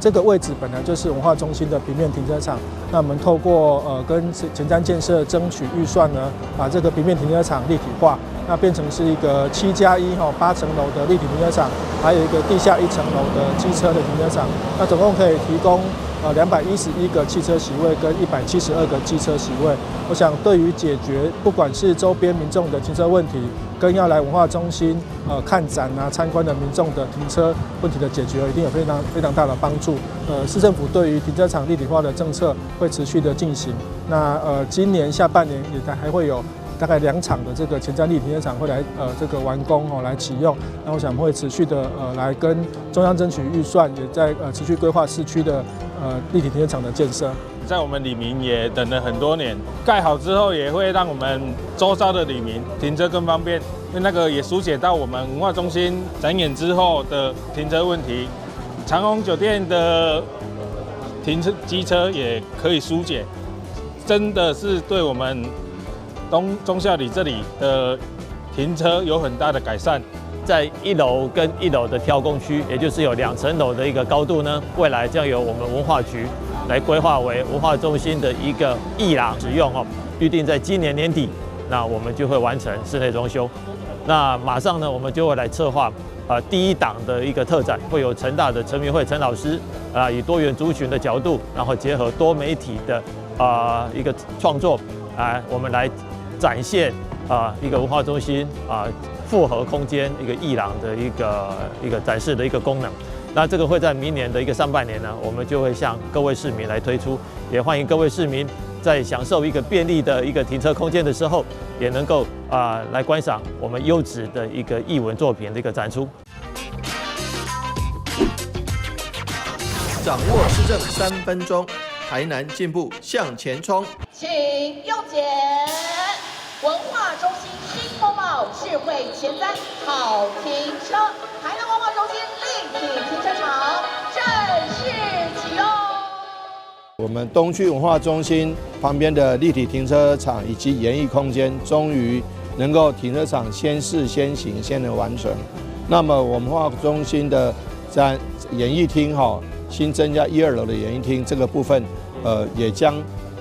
這個位置本來就是文化中心的平面停車場，那我們透過跟前瞻建設爭取預算呢，把這個平面停車場立體化，那變成是一個7+1哈8層樓的立體停車場，還有一個地下1層樓的機車的停車場，那總共可以提供211個汽車席位跟172個機車席位。我想對於解決不管是周邊民眾的停車問題，跟要來文化中心看展啊參觀的民眾的停車問題的解決，一定有非常非常大的幫助。市政府對於停車場立體化的政策會持續的進行。那今年下半年也還會有大概2場的這個前瞻立體停車場會來這個完工哦來啟用。那我想會持續的來跟中央爭取預算，也在持續規劃市區的立體停車場的建設。在我們里民也等了很多年，蓋好之後也會讓我們周遭的里民停車更方便，因為那個也疏解到我們文化中心展演之後的停車問題，長榮酒店的停車機車也可以疏解，真的是對我們東忠孝里這裡的停車有很大的改善。在1樓跟1樓的挑空區，也就是有2層樓的一個高度呢，未來將由我們文化局來規劃為文化中心的一個藝廊使用哦。預定在今年年底，那我們就會完成室內裝修。那馬上呢，我們就會來策劃第一檔的一個特展，會由成大的陳明惠陳老師啊，以多元族群的角度，然後結合多媒體的一個創作啊，我們來展現一個文化中心啊複合空間一個藝廊的一個展示的一個功能。那這個會在明年的一個上半年呢，我們就會向各位市民來推出，也歡迎各位市民在享受一個便利的一個停車空間的時候，也能夠來觀賞我們優質的一個藝文作品的一個展出。掌握市政3分鐘，台南進步向前衝。請右檢文化中心新風貌智慧前瞻好停車，台南文化中心立體停車場正式啟用。我們東區文化中心旁邊的立體停車場以及演藝空間，終於能夠停車場先試先行，先能完成。那麼我們文化中心的在演藝廳哈，新增加1、2樓的演藝廳這個部分，也將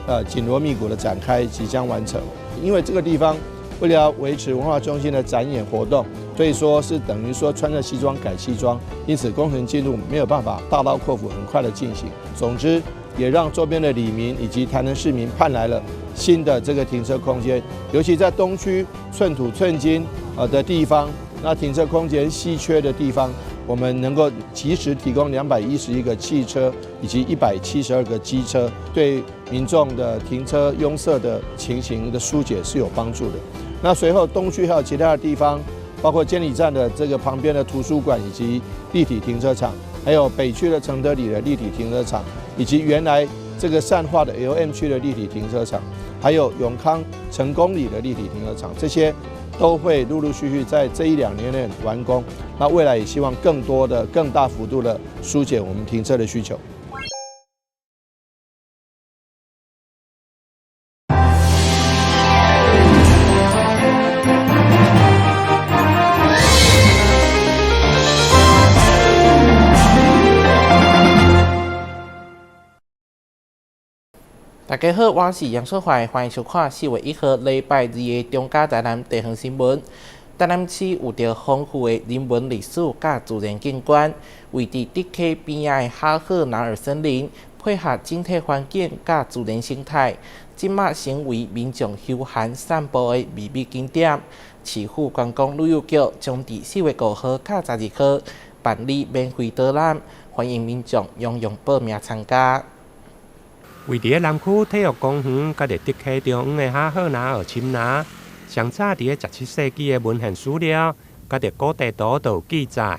緊鑼密鼓的展開，即將完成。因為這個地方為了要維持文化中心的展演活動，所以說是等於說穿着西裝改西裝，因此工程進度沒有辦法大刀闊斧很快的進行。總之，也讓周邊的里民以及台南市民盼來了新的這個停車空間，尤其在東區寸土寸金的地方，那停車空間稀缺的地方，我們能夠及時提供211個汽車以及172個機車，對民眾的停車擁塞的情形的疏解是有幫助的。那隨後東區還有其他的地方，包括監理站的這個旁邊的圖書館以及立體停車場，還有北區的承德里的立體停車場，以及原來這個善化的 LM 區的立體停車場，還有永康成功里的立體停車場，這些都會陸陸續續在這1、2年內完工。那未來也希望更多的、更大幅度的疏解我們停車的需求。大家好，我是楊淑懷，歡迎收看4月1號禮拜二的中嘉台南地方新聞。台南市有著豐富的人文歷史佮自然景觀，位佇竹溪邊仔的哈赫拿爾森林，配合整體環境佮自然生態，這馬成為民眾休閒散步的美麗景點。市府觀光旅遊局將佇4月5號佮12號辦理免費導覽，歡迎民眾踴躍報名參加。位佇咧南區體育公園，佮著竹溪中央的哈赫拿爾深林，上早佇咧17世紀的文獻史料，佮著古地圖都有記載，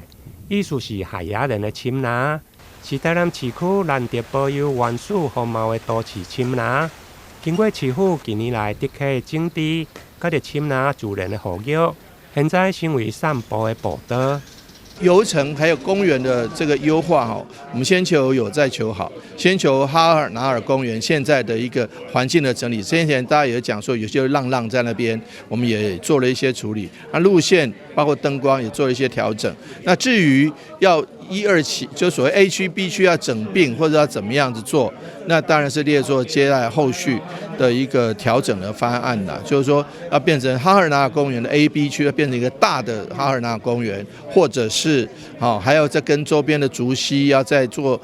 意思是海牙人的深林，是台南市區難得保有原始風貌的都市深林。經過市府近年來竹溪的整治，佮著深林自然的復育，現在成為散步的步道。遊程還有公園的這個優化哈，我們先求有再求好，先求哈爾拿爾公園現在的一個環境的整理。先前大家也講說有些浪浪在那邊，我們也做了一些處理。那路線包括燈光也做了一些調整。那至於要一二期，就所謂 A 區、B 區要整併或者要怎麼樣子做，那當然是列作接下來後續的一個調整的方案啦。就是說要變成哈爾納爾公園的 A、B 區，要變成一個大的哈爾納爾公園，或者是好還要再跟周邊的竹溪要再做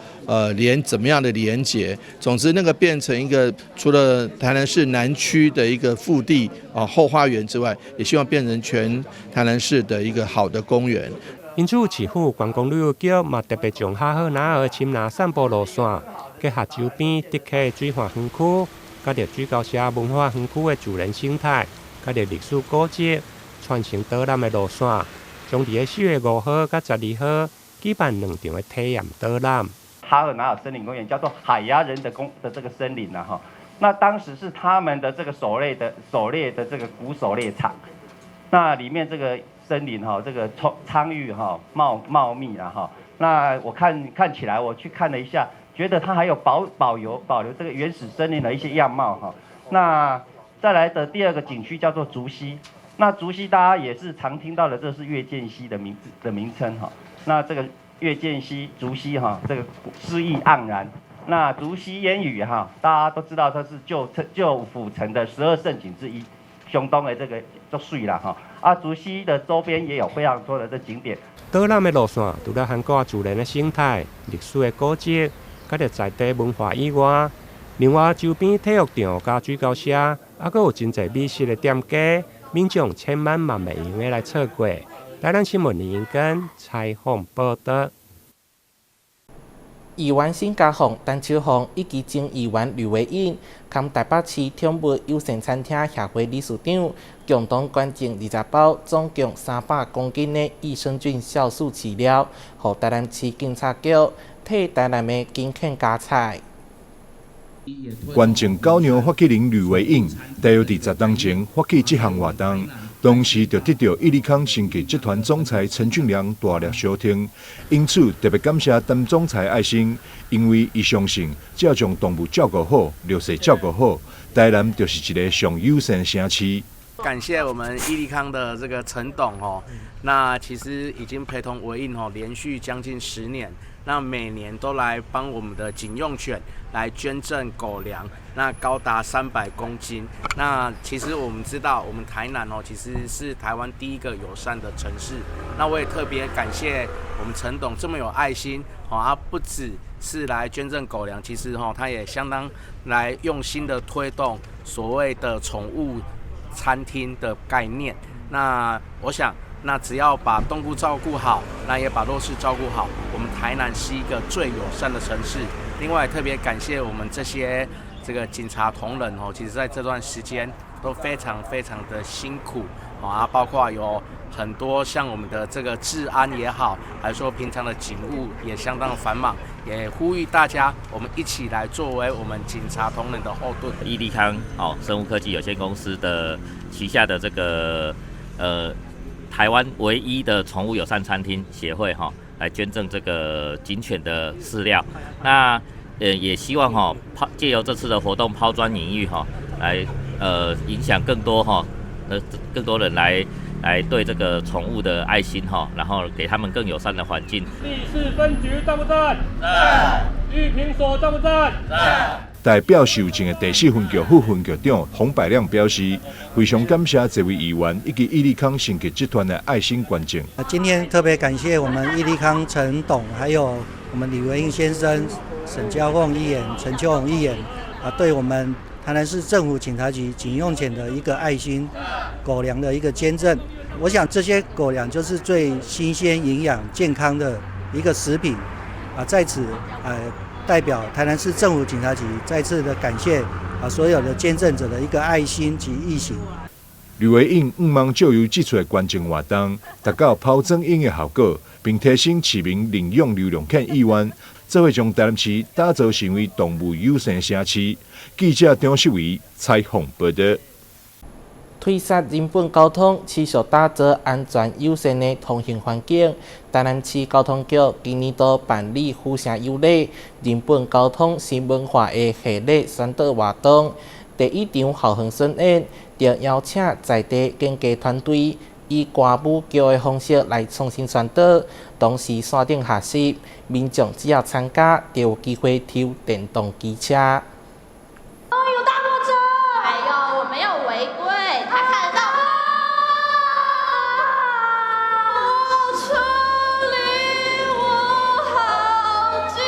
連怎麼樣的連結。總之，那個變成一個除了台南市南區的一個腹地啊後花園之外，也希望變成全台南市的一個好的公園。因此，市府觀光旅遊局嘛特別將哈好拿爾深林散步路線，結合周邊竹溪水岸園區，佮著水溝社文化園區的自然生態，佮著歷史古蹟，串成導覽的路線，將佇咧4月5號佮12號舉辦兩場的體驗導覽。哈爾拿爾森林公園叫做海牙人的公的這個森林啦，哈，那當時是他們的這個狩獵的這個古狩獵場，那裡面這個森林哈，這個蒼鬱哈茂密啦哈，那我看看起來，我去看了一下，覺得它還有保留這個原始森林的一些樣貌哈。那再來的第二個景區叫做竹溪，那竹溪大家也是常聽到的，這是月見溪的名字的名稱哈。那這個月見溪、竹溪哈，這個詩意盎然。那竹溪煙雨哈，大家都知道它是舊府城的十二勝景之一，相當的這個足媠啦哈。啊，竹溪的周邊也有非常多的這景點。導覽的路線除了涵蓋自然的生態、歷史的古蹟，佮著在地文化以外，另外周邊體育場佮水溝社，猶閣有真濟美食的店家，民眾千萬嘛袂用得來錯過。台南新聞林英根採訪報導。議員沈家鳳、陳秋鳳以及前議員呂維穎，崁台北市寵物友善餐廳協會理事長，共同捐贈20包總共300公斤的益生菌酵素飼料，予台南市警察局替台南的警犬加菜。捐贈狗糧發起人呂維穎，大約佇10冬前發起這項活動。當時就得著益利康生技集團總裁陳俊良大力相挺，因此特別感謝陳總裁愛心，因為伊相信只要將動物照顧好，弱勢照顧好，台南就是一个上友善的城市。感謝我們益利康的這個陳董哦，那其實已經陪同維印哦，連續將近10年，那每年都來幫我們的警用犬來捐贈狗糧，那高達300公斤。那其實我們知道，我們台南哦，其實是台灣第一個友善的城市。那我也特別感謝我們陳董這麼有愛心哦，他不只是來捐贈狗糧，其實哦，他也相當來用心的推動所謂的寵物餐廳的概念。那我想，那只要把動物照顧好，那也把弱勢照顧好，我們台南是一個最友善的城市。另外，特別感謝我們這些這個警察同仁哦，其實在這段時間都非常非常的辛苦啊，包括有很多像我們的這個治安也好，還是說平常的警務也相當的繁忙，也呼籲大家，我們一起來作為我們警察同仁的後盾。益利康哦，生物科技有限公司的旗下的這個台灣唯一的寵物友善餐廳協會哈，來捐贈這個警犬的飼料。那也希望哈藉由這次的活動拋磚引玉哈，來影響更多哈更多人來對這個寵物的愛心哈，然後給他們更友善的環境。第四分局在不在？在。玉屏所在不在？在。代表受贈的第四分局副分局長洪百亮表示，非常感謝這位議員以及益利康生技集團的愛心捐贈。今天特別感謝我們益利康陳董，還有我們李維英先生、沈家鳳議員、陳秋紅議員啊，對我們台南市政府警察局警用犬的一個愛心狗糧的一個捐贈。我想這些狗糧就是最新鮮、營養、健康的一個食品啊，在此代表台南市政府警察局再次的感謝啊所有的捐贈者的一個愛心及義行。呂維穎向望藉由這次的捐贈活動，達到拋磚引玉的效果，並提升市民領養流浪犬意願，做伙將台南市打造成為動物友善城市。記者張世維採訪報導。推捒人本交通，持續打造安全友善的通行環境。台南市交通局今年度辦理府城有禮人本交通新文化的系列宣導活動。第一場校園巡演，就邀請在地演藝團隊以歌舞劇的方式來創新宣導，同時線頂學習，民眾只要參加，就有機會抽電動機車。哦，有大貨車！哎呦，我沒有違規，他看得到。車離我好近。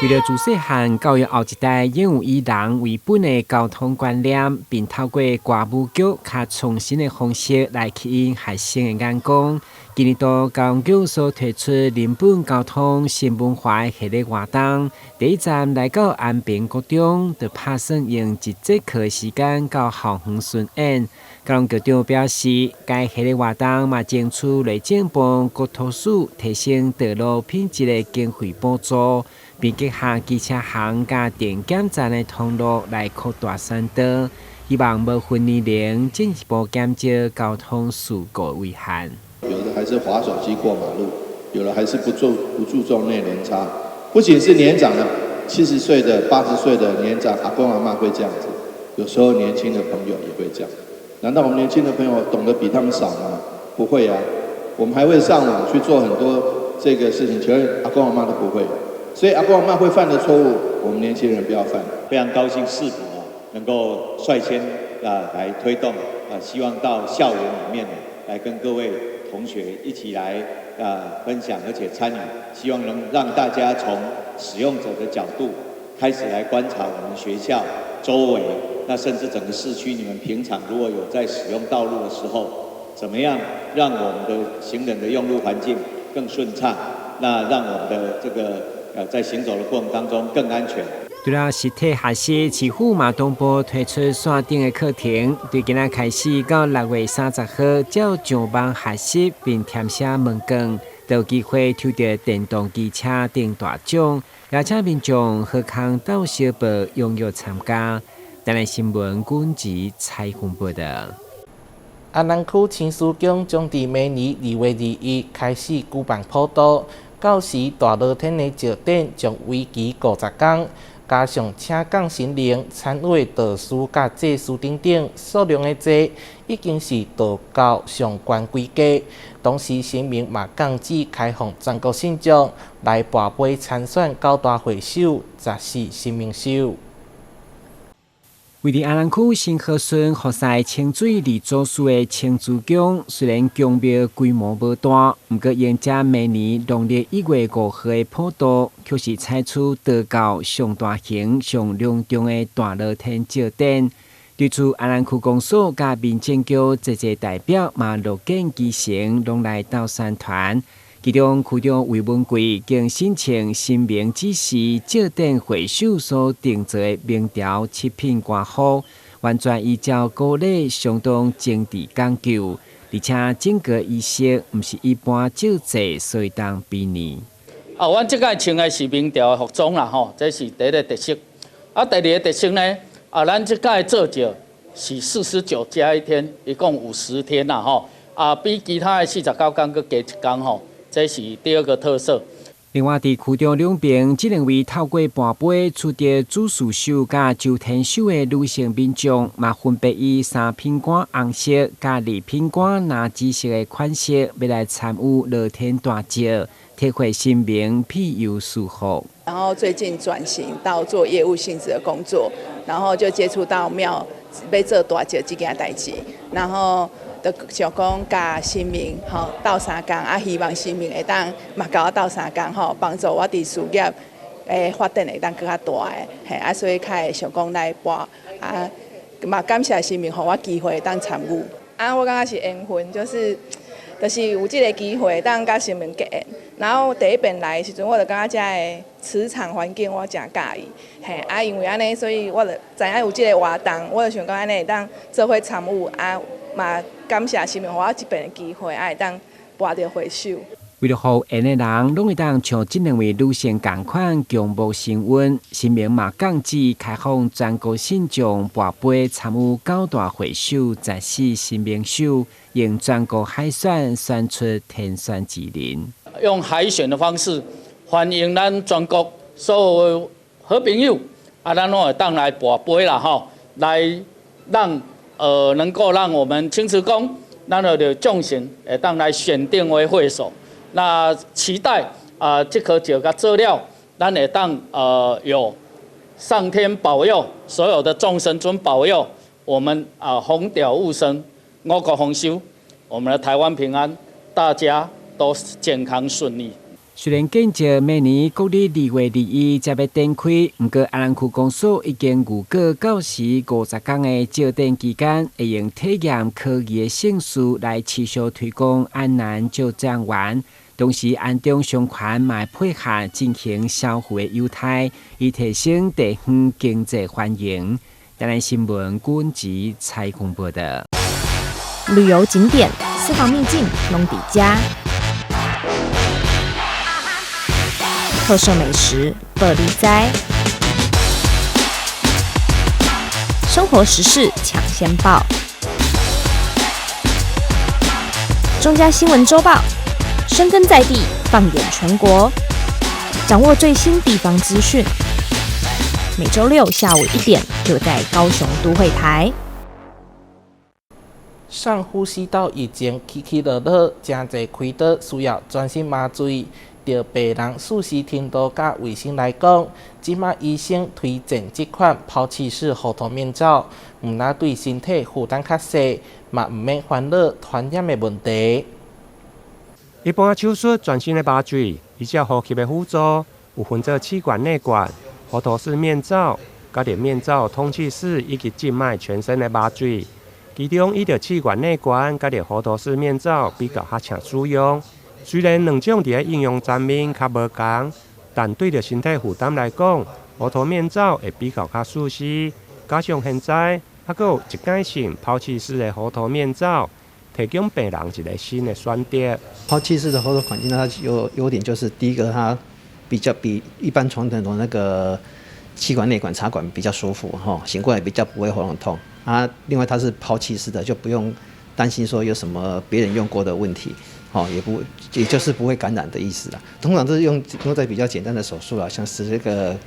為著自細漢教育後一代擁有以人為本的交通觀念，並透過歌舞劇較創新的方式來吸引學生的眼光。今年度交通局所推出人本交通新文化的系列活動，第一站來到安平國中，就拍算用一節課時間到校園巡演。交通局長表示，該系列活動嘛爭取內政部國土署提升道路品質的經費補助，並結合機車行佮電檢站的通路來擴大宣導，希望無分年齡進一步減少交通事故危害。有的還是滑手機過馬路，有的還是不注重內連插。不僅是年長的70歲的、80歲的年長阿公阿嬤會這樣子，有時候年輕的朋友也會這樣。難道我們年輕的朋友懂得比他們少嗎？不會啊，我們還會上網去做很多這個事情，請問阿公阿嬤都不會。所以阿公阿嬤會犯的錯誤，我們年輕人不要犯。非常高興市府啊能夠率先啊來推動啊，希望到校園裡面呢來跟各位同學一起來啊分享，而且參與，希望能讓大家從使用者的角度開始來觀察我們學校周圍，那甚至整個市區，你們平常如果有在使用道路的時候，怎麼樣讓我們的行人的用路環境更順暢，那讓我們的這個在行走的過程當中更安全。除了實體學習，市府嘛同步推出線頂的課程，對今仔開始到6月30號，照上網學習並填寫問卷，就有機會抽著電動機車等大獎，邀請民眾好康鬥相報踴躍參加。台南新聞軍籍採訪報道。阿南區青慈宮將佇明年2月21開始舉辦普渡，到時大熱天的醮典將為期50工。加上請降神靈參與道士佮祭司等等數量的濟，已經是道教上懸規格。同時，神明嘛降旨開放全國信眾來跋杯參選九大會首14神明首。位佇阿南區新河村福賽清水二祖祠的青慈宮，雖然宮廟規模無大，毋過迎接明年農曆1月5號的普渡，卻是採取道教上大型、上隆重的大熱天醮典。對此，阿南區公所佮民政局濟濟代表嘛樂見其成，攏來鬥宣傳。其中，區長魏文貴經申請神明指示，醮典會首所訂做的明朝七品官服，完全依照古禮，相當精緻講究，而且整個儀式毋是一般醮祭所會當比擬。啊，阮這擺穿的是明朝的服裝啦，吼，這是第一個特色。啊，第二個特色呢，啊，咱這擺做醮是49加1天，一共50天啦，吼，啊，比其他的49工閣加一工吼。這是第二個特色。另外，佇區長兩邊，這兩位透過跋杯取得主事首佮周天首的女性民眾，嘛分別以三品官紅色佮二品官藍紫色的款式，欲來參與樂天大醮，體會神明庇佑賜福。然後最近轉型到做業務性質的工作，然後就接觸到廟欲做大醮這件代誌，然後就想講佮神明吼鬥相共，啊希望神明會當嘛共我鬥相共吼，幫助我佇事業的發展會當閣較大的，嘿啊，所以較會想講來跋啊，嘛感謝神明予我機會當參與。啊，我感覺是緣分，就是有這個機會當佮神明結緣。然後第一遍來的時陣，我就感覺遮的磁場環境我誠佮意，嘿啊，因為按呢，所以我就知影有這個活動，我就想講按呢會當做伙參與啊，嘛感謝神明予我這遍的機會，啊會當跋著會首。為著予緣的人攏會當像這兩位女性仝款共沐神恩，神明嘛降旨開放全國信眾跋杯參與九大會首14神明首，用全國海選選出天選之人。用海選的方式歡迎咱全國所有好朋友，啊，咱攏會當來跋杯啦吼，來讓能夠讓我們青慈宮咱就著眾神會當來選定為會所。那期待啊，這顆石共做了，咱會當有上天保佑，所有的眾神尊保佑我們啊，風調雨順，五穀豐收，我們的台灣平安，大家都健康順利。雖然建石明年國曆2月21才欲展開，毋過阿南區公所已經預告到時50工的招展期間，會用體驗科技的盛事來持續推廣安南石匠園。同時，安中商圈嘛配合進行消費的優待，以提升地方經濟繁榮。台南新聞軍籍採訪報道。旅遊景點、私房秘境攏佇遮。特色美食，報你知；生活時事搶先報，中嘉新聞週報，深耕在地，放眼全國，掌握最新地方資訊。每週六下午1點，就在高雄都會台。上呼吸道疫情起起落落，誠濟開刀需要全身麻醉。就病人舒適程度佮衛生來講，這馬醫生推薦這款拋棄式喉頭面罩，毋但對身體負擔較細，嘛毋免煩惱傳染的問題。一般手術全身的麻醉，依照呼吸的輔助，有分做氣管內管、喉頭式面罩、佮著面罩通氣式以及靜脈全身的麻醉。其中，以著氣管內管佮著喉頭式面罩比較較常使用。雖然兩種佇咧應用層面較無仝，但對著身體負擔來講，喉頭面罩會比較較舒適。加上現在猶閣有一改性拋棄式的喉頭面罩，提供病人一個新的選擇。拋棄式的喉頭管鏡，它有優點就是第一個，它比較比一般傳統的那個氣管內管插管比較舒服，吼，醒過來比較不會喉嚨痛。啊，另外它是拋棄式的，就不用擔心說有什麼別人用過的問題。哦，也不，也就是不會感染的意思啦。通常都是用在比較簡單的手術啦，像是這個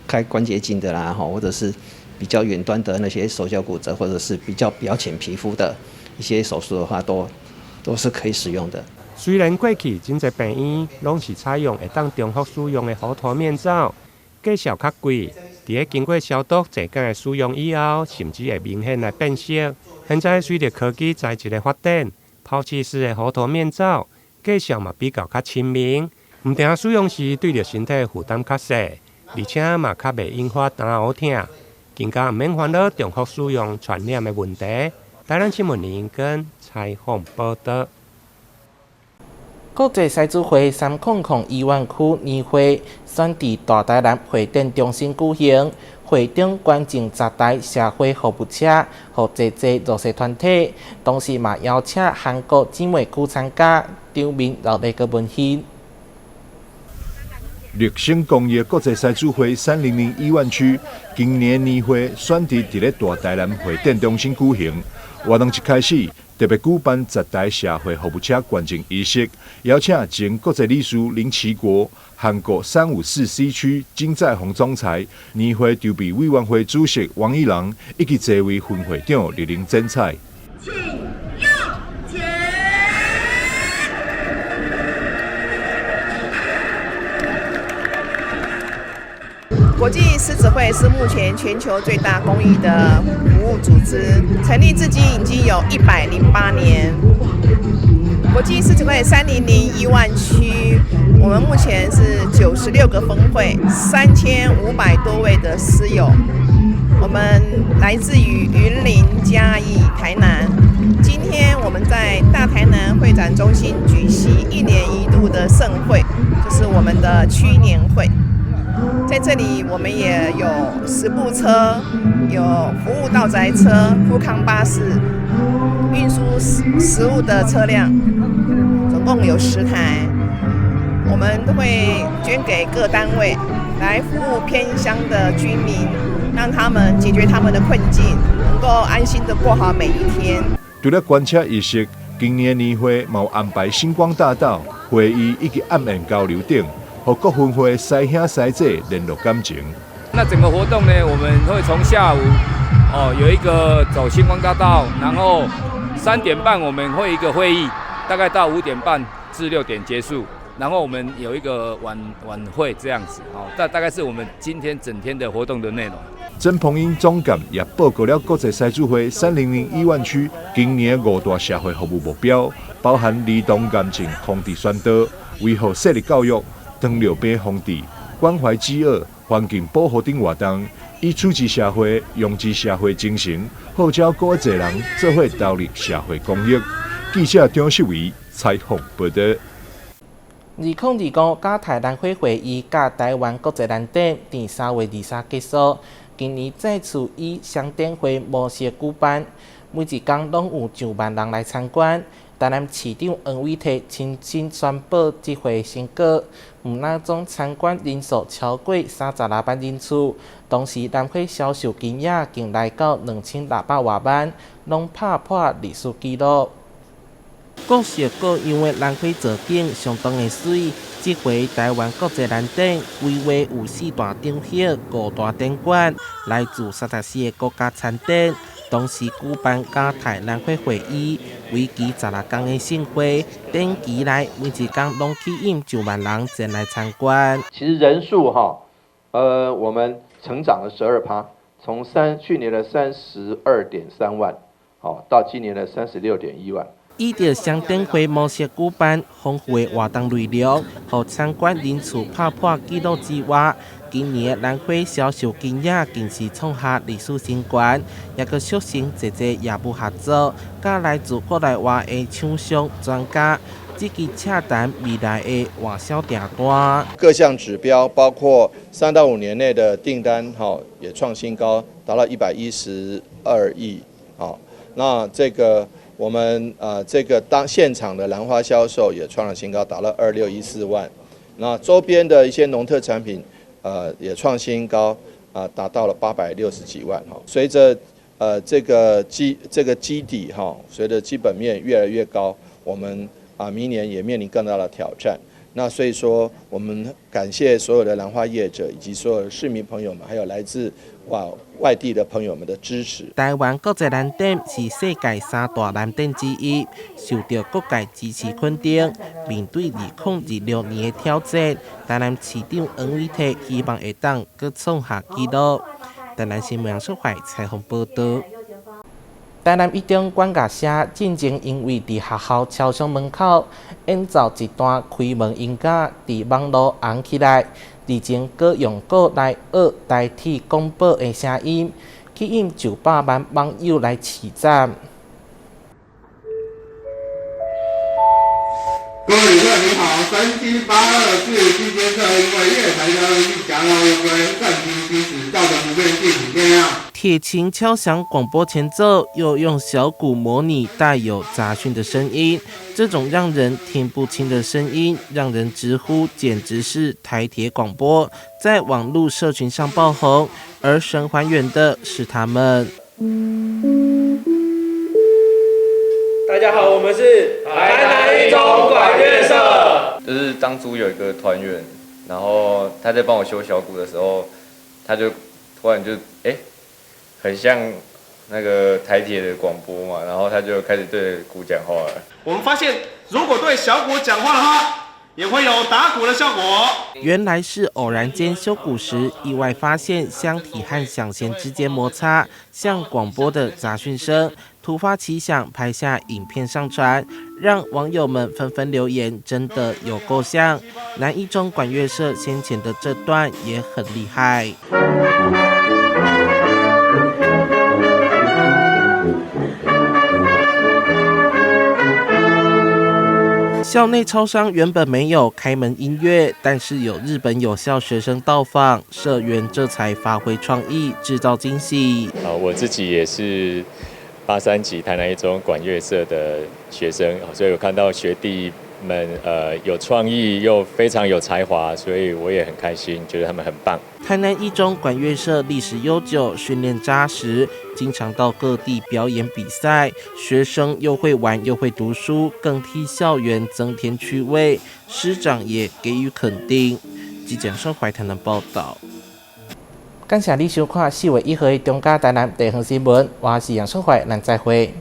開關節鏡的啦，或者是比較遠端的那些手腳骨折，或者是比較表淺皮膚的一些手術的話，都是可以使用的。雖然過去真濟病院攏是採用會當重複使用的喉頭面罩，價數較貴，佇咧經過消毒濟工的使用以後，甚至會明顯來變色。現在隨著科技材質的發展，拋棄式的喉頭面罩，價數嘛比較較親民，毋但使用時對著身體負擔較細，而且嘛較袂引發喉喉疼，更加毋免煩惱重複使用傳染的問題。台南新聞林根採訪報道。國際獅子會3001灣區年會選佇大台南會展中心舉行，會長捐贈10台社會服務車，予濟濟弱勢團體，同時嘛邀請韓國姊妹區參加，場面熱烈閣溫馨。綠星公益國際獅子會3001灣區今年年會選佇咧大台南會展中心舉行，活動一開始，特別舉辦10台社會服務車捐贈儀式，邀請前國際理事林奇國、韓國354 C 區金在宏總裁、年會籌備委員會主席王一郎以及這位分會長蒞臨剪彩。請右檢。國際獅子會是目前全球最大公益的服務組織，成立至今已經有108年。國際獅子會3001灣區，我們目前是96個分會，3500多位的獅友。我們來自於雲林、嘉義、台南。今天我們在大台南會展中心舉行1年1度的盛會，就是我們的區年會。在這裡，我們也有10部車，有服務到宅車、富康巴士、運輸食物的車輛，總共有10台。我們都會捐給各單位，來服務偏鄉的居民，讓他們解決他們的困境，能夠安心的過好每一天。除了捐車儀式，今年年會嘛有安排星光大道會議以及暗宴交流等。和各分會師兄師姐聯絡感情。那整個活動呢，我們會從下午有一個走星光大道，然後3點半我們會一個會議，大概到5點半至6點結束，然後我們有一個晚會這樣子，哦，大概是我們今天整天的活動的內容。曾鵬英總監也報告了國際獅子會3001萬區今年五大社會服務目標，包含兒童癌症防治宣導、維護生理教育、糖尿病防治、關懷飢餓、環境保護等活動，以處置社會、用之社會精神，號召閣較濟人做伙投入社會公益。記者張秀維採訪報道。2025亞太蘭花會議佮臺灣國際蘭展佇3月23結束，今年再次以雙展會模式舉辦，每一工攏有上萬人來參觀。台南市長黃偉哲親身宣布這回成果，毋但總參觀人數超過36萬人次，同時蘭花銷售金額竟來到2600外萬，攏拍破歷史紀錄。各式各樣的蘭花造景相當的媠，這回臺灣國際蘭展規劃有四大展區、五大展館，來自34个國家參展。同時舉辦亞太蘭花會議，為期16工的盛會，展期內每一工攏吸引上萬人前來參觀。其實人數哈，我們成長了12趴，從去年的32.3萬，好到今年的36.1萬。依著雙展會模式舉辦，豐富的活動內容，予參觀人次拍破紀錄之外，今年的蘭花銷售金額更是創下歷史新高，也閣促成濟濟業務合作，佮來自國內外的廠商專家，積極洽談未來的外銷訂單。各項指標，包括3到5年內的訂單，哈，也創新高，達到112億，好，那這個。我們這個當現場的蘭花銷售也創了新高，達到2614萬。那周邊的一些農特產品，也創新高，啊，達到了860幾萬。哈，隨着這個基底哈，隨着基本面越來越高，我們啊明年也面臨更大的挑戰。那所以說，我們感謝所有的蘭花業者以及所有的市民朋友們，還有來自外地的朋友們的支持。臺灣國際蘭展是世界三大蘭展之一，受到各界支持肯定。面對2026年的挑戰，台南市長黃偉哲希望會當閣創下紀錄。台南新聞楊淑懷採訪報道。台南一中管樂社進前因為佇學校超商門口演奏一段開門音樂，佇網路紅起來，而前閣用鼓來學台鐵廣播的聲音，吸引上百萬網友來賜讚。各位旅客您好，3782次區間車因為月台交通夾道違規暫停行駛，造成不便，敬請見諒。鐵琴敲響廣播前奏，又用小鼓模擬帶有雜訊的聲音，這種讓人聽不清的聲音，讓人直呼簡直是台鐵廣播，在網路社群上爆紅，而神還原的是他們。大家好，我們是台南一中管樂社。就是當初有一個團員，然後他在幫我修小鼓的時候，他就突然就欸，很像那個台鐵的廣播嘛，然後他就開始對鼓講話了。我們發現，如果對小鼓講話的話，也會有打鼓的效果。原來是偶然間修鼓時，意外發現箱體和響弦之間摩擦，像廣播的雜訊聲。突發奇想，拍下影片上傳，讓網友們紛紛留言，真的有夠像。南一中管樂社先前的這段也很厲害。校內超商原本沒有開門音樂，但是有日本友校學生到訪，社員這才發揮創意，製造驚喜。啊，我自己也是83級台南一中管樂社的學生，所以我看到學弟們有創意又非常有才華，所以我也很開心，覺得他們很棒。台南一中管樂社歷史悠久，訓練紮實，經常到各地表演比賽，學生又會玩又會讀書，更替校園增添趣味。師長也給予肯定。記者盛懷台南報道。感謝你收看4月1號的中嘉台南地方新聞，我是楊淑懷，咱再會。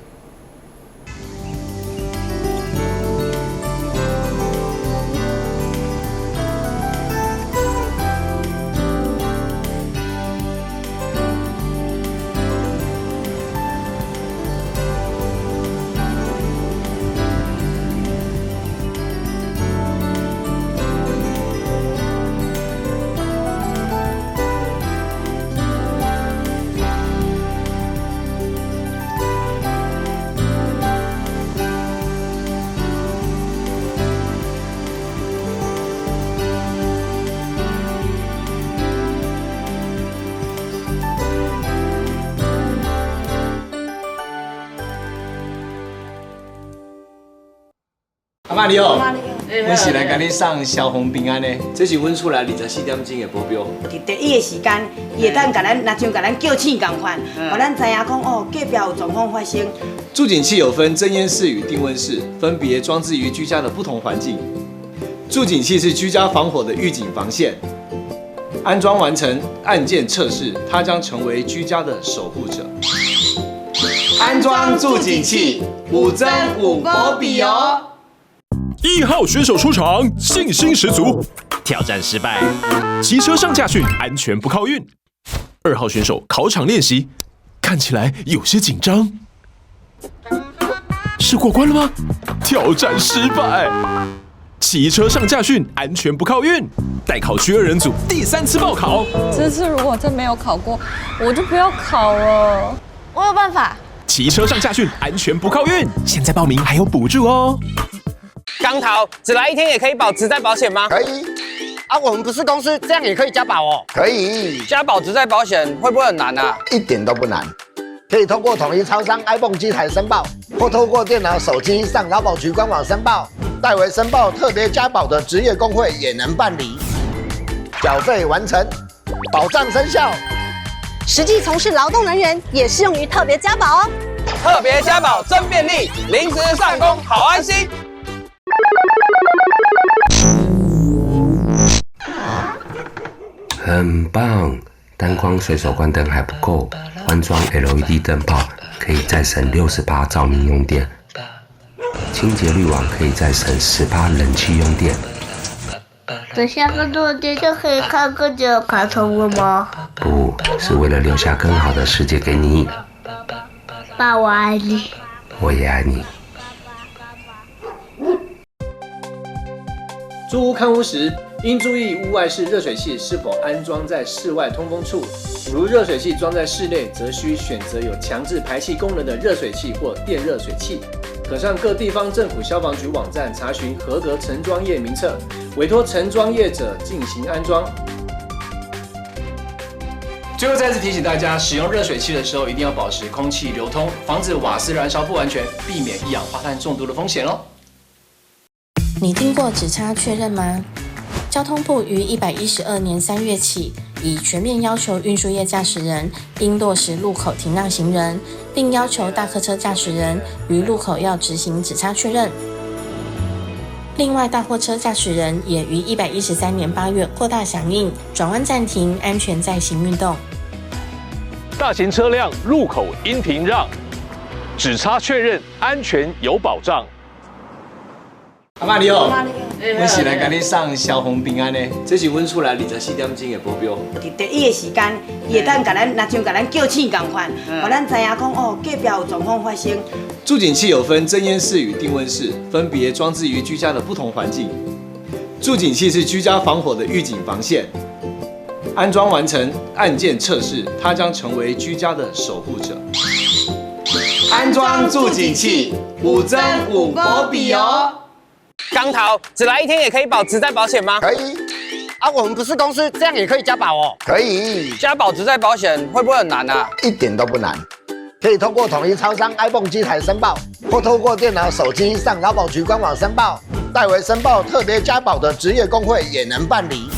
阿媽你好，阮是來共你送消防平安的，這是阮厝內24點鐘的保鏢。佇第一个時間，伊會當共咱，若像共咱叫醒仝款，予咱知影講哦，隔壁有狀況發生。住警器有分偵煙室與定溫室，分別裝置於居家的不同環境。住警器是居家防火的預警防線，安裝完成按鍵測試，它將成為居家的守護者。安裝住警器，有增有保庇哦。 1號選手出場，信心十足，挑戰失敗，騎車上駕訓，安全不靠運。2號選手考場練習，看起來有些緊張，是過關了嗎？挑戰失敗，騎車上駕訓，安全不靠運。待考區二人組第三次報考，這次如果真沒有考過，我就不要考了。我有辦法。騎車上駕訓，安全不靠運。現在報名還有補助哦。光頭，只來一天也可以保職災保險嗎？可以。啊，我們不是公司，這樣也可以加保哦。可以。加保職災保險會不會很難啊？一點都不難，可以通過統一超商 ibon 機台申報，或透過電腦、手機上勞保局官網申報。代為申報特別加保的職業工會也能辦理。繳費完成，保障生效。實際從事勞動人員也適用於特別加保哦。特別加保真便利，臨時上工好安心。很棒，單光隨手關燈還不夠，換裝 LED 燈泡可以再省60%照明用電，清潔濾網可以再省10%冷氣用電。等下更多的電就可以看更久的卡通了嗎？不是為了留下更好的世界給你。爸，我愛你。我也愛你。租屋看屋時，應注意屋外式熱水器是否安裝在室外通風處。如熱水器裝在室內，則需選擇有強制排氣功能的熱水器或電熱水器。可上各地方政府消防局網站查詢合格承裝業名冊，委託承裝業者進行安裝。最後再次提醒大家，使用熱水器的時候一定要保持空氣流通，防止瓦斯燃燒不完全，避免一氧化碳中毒的風險哦。你聽過指差確認嗎？交通部於112年3月起，已全面要求運輸業駕駛人應落實路口停讓行人，並要求大客車駕駛人於路口要執行指差確認。另外，大貨車駕駛人也於113年8月擴大響應轉彎暫停、安全再行運動。大型車輛路口應停讓，指差確認安全有保障。阿媽你好，阮是來共你送消防平安的，這是阮厝內24點鐘的保鏢。佇第一个時間，伊會當共咱，若像共咱叫醒仝款，予咱知影講哦，隔壁有狀況發生。住警器有分偵煙室與定溫室，分別裝置於居家的不同環境。住警器是居家防火的預警防線，安裝完成按鍵測試，它將成為居家的守護者。安裝住警器，有增有保庇哦。光頭，只來一天也可以保職災保險嗎？可以。啊，我們不是公司，這樣也可以加保哦。可以。加保職災保險會不會很難啊？一點都不難，可以通過統一超商 ibon 機台申報，或透過電腦、手機上勞保局官網申報。代為申報特別加保的職業工會也能辦理。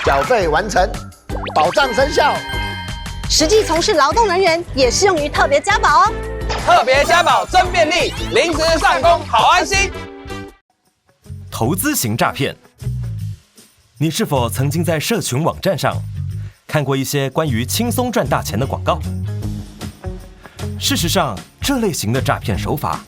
繳費完成，保障生效。實際從事勞動人員也適用於特別加保哦。特別加保真便利，臨時上工好安心。投資型詐騙，你是否曾經在社群網站上看過一些關於輕鬆賺大錢的廣告？事實上，這類型的詐騙手法